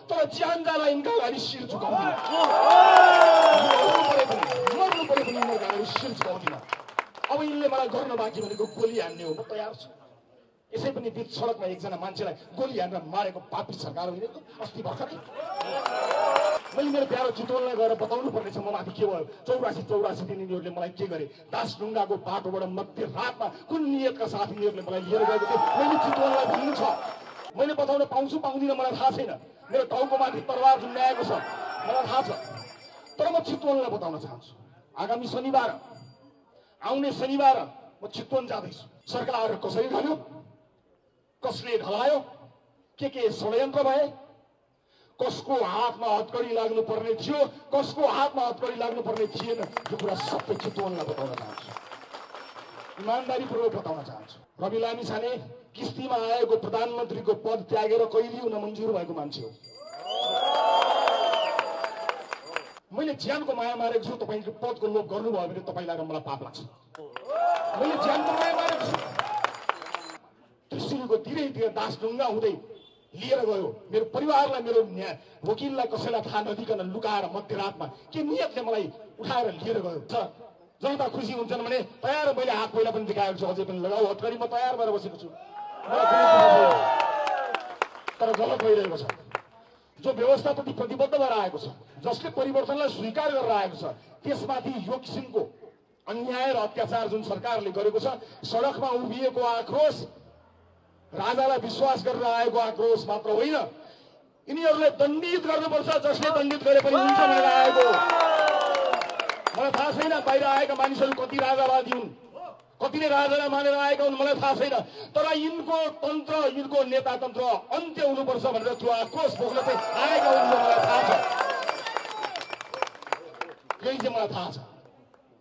तर ज्यान जाला यिनका अगाडि शिर झुकाउँदिन, मर्नु परे पनि यिनीहरूका अगाडि शिर झुकाउँदिन। अब यिनले मलाई गर्न बाँकी भनेको गोली हान्ने हो, म तयार छु। यसै पनि बिच सडकमा एकजना मान्छेलाई गोली हानेर मारेको पापी सरकार होइन अस्ति भर्खरै। मैले मेरो प्यारो चितवनलाई गएर बताउनु पर्नेछ म माथि के भयो। 84 दिन यिनीहरूले मलाई के गरे। दासढुङ्गाको बाटोबाट मध्यरातमा कुन नियतका साथ यिनीहरूले मलाई लिएर गएको थियो मैले चितवनलाई भन्नु छ। मैले बताउन पाउँछु पाउँदिनँ मलाई थाहा छैन। मेरो टाउको माथि तरवार झुन्ड्याएको छ मलाई थाहा छ। तर म चितवनलाई बताउन चाहन्छु, आगामी शनिबार, आउने शनिबार म चितवन जाँदैछु। सरकार कसरी ढल्यो, कसले ढलायो, के षड्यन्त्र भए, कसको हातमा हतकडी लाग्नु पर्ने थियो, कसको हातमा हतकडी लाग्नु पर्ने थिएन, यो कुरा सबै चितवनलाई बताउन चाहन्छु, इमानदारीपूर्वक बताउन चाहन्छु। रवि लामिछाने किस्तीमा आएको प्रधानमन्त्रीको पद त्यागेर कहिले हुन मन्जुर भएको मान्छे हो। मैले ज्यानको माया मारेको छु, तपाईँको पदको लोभ गर्नुभयो भने तपाईँलाई र मलाई पाप लाग्छ। मैले ज्यानको माया मारेको छु। त्रिशुलको धीरे दासढुङ्गा हुँदै लिएर गयो मेरो परिवारलाई, मेरो वकिललाई कसैलाई थाहा नदिकन लुकाएर मध्यरातमा के नियतले मलाई उठाएर लिएर गयो। जनता खुसी हुन्छन् भने तयार, मैले हात पहिला पनि देखाएको छु, अझै पनि लगाऊ हतकडी, म तयार भएर बसेको छु। तर गलत भइरहेको छ। जो व्यवस्थाप्रति प्रतिबद्ध भएर आएको छ, जसले परिवर्तनलाई स्वीकार गरेर आएको छ, त्यसमाथि यो किसिमको अन्याय र अत्याचार जुन सरकारले गरेको छ, सडकमा उभिएको आक्रोश राजालाई विश्वास गरेर आएको आक्रोश मात्र होइन, यिनीहरूले दण्डित गर्नुपर्छ। जसले दण्डित गरे पनि हुन्छ भनेर आएको। मलाई थाहा छैन बाहिर आएका मानिसहरू कति राजावादी हुन्, कतिले राजालाई मानेर आएका हुन्, मलाई थाहा छैन। तर यिनको तन्त्र, यिनको नेता तन्त्र अन्त्य हुनुपर्छ भनेर त्यो आक्रोश बोक्न चाहिँ आएका हुन्, मलाई थाहा छ। यही चाहिँ मलाई थाहा छ।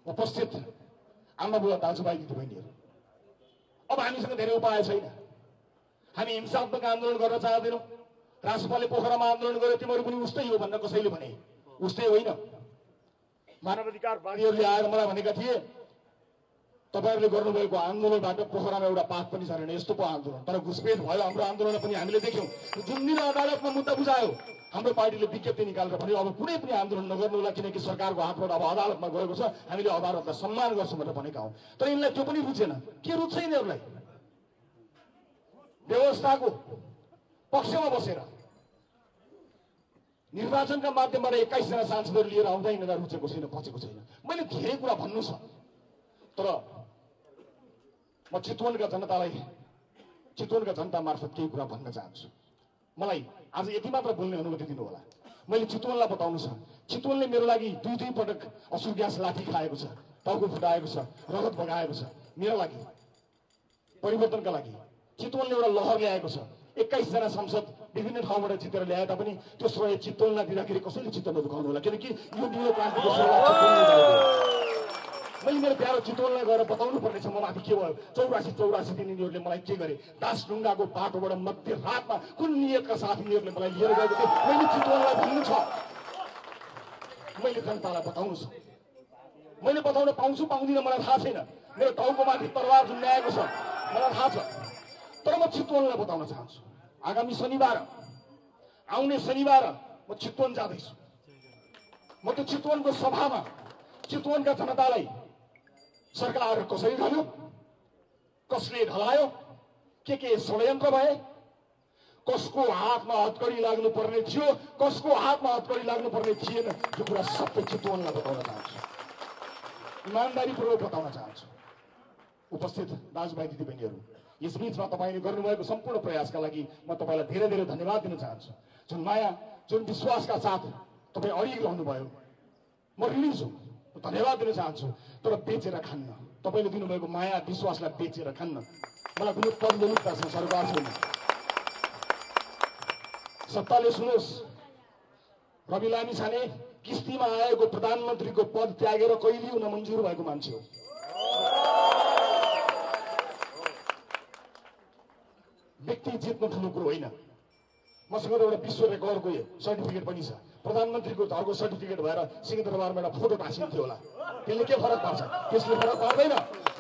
उपस्थित आमा बुवा दाजुभाइ दिदीबहिनीहरू, अब हामीसँग धेरै उपाय छैन। हामी हिंसात्मक आन्दोलन गर्न चाहदैनौँ। राष्ट्रपालले पोखरामा आन्दोलन गर्यो, तिमीहरू पनि उस्तै हो भन्न कसैले भने, उस्तै होइन। मानवाधिकारवादीहरूले आएर मलाई भनेका थिए तपाईँहरूले गर्नुभएको आन्दोलनबाट पोखरामा एउटा पात पनि छैन, यस्तो पो आन्दोलन। तर घुसपेट भयो हाम्रो आन्दोलन पनि हामीले देख्यौँ। जुन दिन अदालतमा मुद्दा बुझायो, हाम्रो पार्टीले विज्ञप्ति निकालेर भन्यो अब कुनै पनि आन्दोलन नगर्नु होला, किनकि सरकारको हातबाट अब अदालतमा गएको छ, हामीले अदालतलाई सम्मान गर्छौँ भनेर भनेका हौँ। तर यिनलाई त्यो पनि रुचेन। के रुच्छ यिनीहरूलाई? व्यवस्थाको पक्षमा बसेर निर्वाचनका माध्यमबाट 21 जना सांसदहरू लिएर आउँदा यिनीहरूलाई रुचेको छैन, पचेको छैन। मैले धेरै कुरा भन्नु छ, तर म चितवनका जनता मार्फत केही कुरा भन्न चाहन्छु। मलाई आज यति मात्र बोल्ने अनुमति दिनु होला। मैले चितवनलाई बताउनु छ, चितवनले मेरो लागि दुई पटक असुर ग्यास लाठी खाएको छ, टाउको फुटाएको छ, रगत बगाएको छ। मेरो लागि, परिवर्तनका लागि चितवनले एउटा लहर ल्याएको छ। 21 जना सांसद विभिन्न ठाउँबाट जितेर ल्याए तापनि त्यो श्रेय चितवनलाई दिँदाखेरि कसैले चित्त नदुखाउनु होला, किनकि यो नीलो क्रान्तिको सुरुवात मैले मेरो प्यारो चितवनलाई गएर बताउनु पर्नेछ म माथि के भयो। 84 दिन यिनीहरूले मलाई के गरे। दासढुङ्गाको बाटोबाट मध्यरातमा कुन नियतका साथ यिनीहरूले मलाई लिएर गएको थियो मैले चितवनलाई भन्नु छ। मैले जनतालाई बताउनु छ। मैले बताउन पाउँछु पाउँदिनँ मलाई थाहा छैन। मेरो टाउको माथि तरवार झुन्ड्याएको छ मलाई थाहा छ। तर म चितवनलाई बताउन चाहन्छु, आगामी शनिबार, आउने शनिबार म चितवन जाँदैछु। म त्यो चितवनको सभामा चितवनका जनतालाई सरकार कसरी ढल्यो, कसले ढलायो, के षड्यन्त्र भए, कसको हातमा हतकडी लाग्नु पर्ने थियो, कसको हातमा हतकडी लाग्नु पर्ने थिएन, यो कुरा सबै चितवनलाई बताउन चाहन्छु, इमानदारीपूर्वक बताउन चाहन्छु। उपस्थित दाजुभाइ दिदीबहिनीहरू, यसबीचमा तपाईँले गर्नुभएको सम्पूर्ण प्रयासका लागि म तपाईँलाई धेरै धेरै धन्यवाद दिन चाहन्छु। जुन माया, जुन विश्वासका साथ तपाईँ अडिरहनु भयो, म ऋणी छु, धन्यवाद दिन चाहन्छु। तर बेचेर खान्न, तपाईँले दिनुभएको माया विश्वासलाई बेचेर खान्न। मलाई कुनै पद निमित्त छ, सरकार छैन। सत्ताले सुनोस्, रवि लामिछाने किस्तीमा आएको प्रधानमन्त्रीको पद त्यागेर कहिले हुन मन्जुर भएको मान्छे हो। व्यक्ति जित्नु ठुलो कुरो होइन। मसँग एउटा विश्व रेकर्डको सर्टिफिकेट पनि छ। प्रधानमन्त्रीको घरको सर्टिफिकेट भएर सिंहदरबारमा एउटा फोटो टाँसिन्थ्यो होला, त्यसले के फरक पर्छ? त्यसले फरक पर्दैन।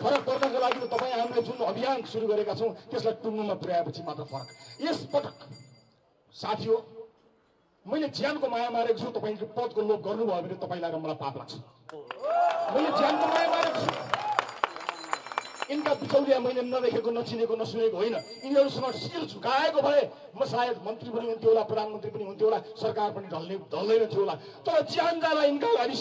फरक पर्नको लागि तपाईँ हामीले जुन अभियान सुरु गरेका छौँ त्यसलाई टुङ्गोमा पुर्याएपछि मात्र फरक। यस पटक साथी हो, म मैले ज्यानको माया मारेको छु, तपाईँको पदको लोभ गर्नुभयो भने तपाईँलाई र मलाई पाप लाग्छ। मैले ज्यानको माया मारेको छु। यिनका बिचौलिया मैले नदेखेको, नचिनेको, नसुनेको होइन। यिनीहरूसँग शिर झुकाएको भए म सायद मन्त्री पनि हुन्थ्यो होला, प्रधानमन्त्री पनि हुन्थ्यो होला, सरकार पनि ढल्दैन थियो होला। तर ज्यान जाला यिनका लागि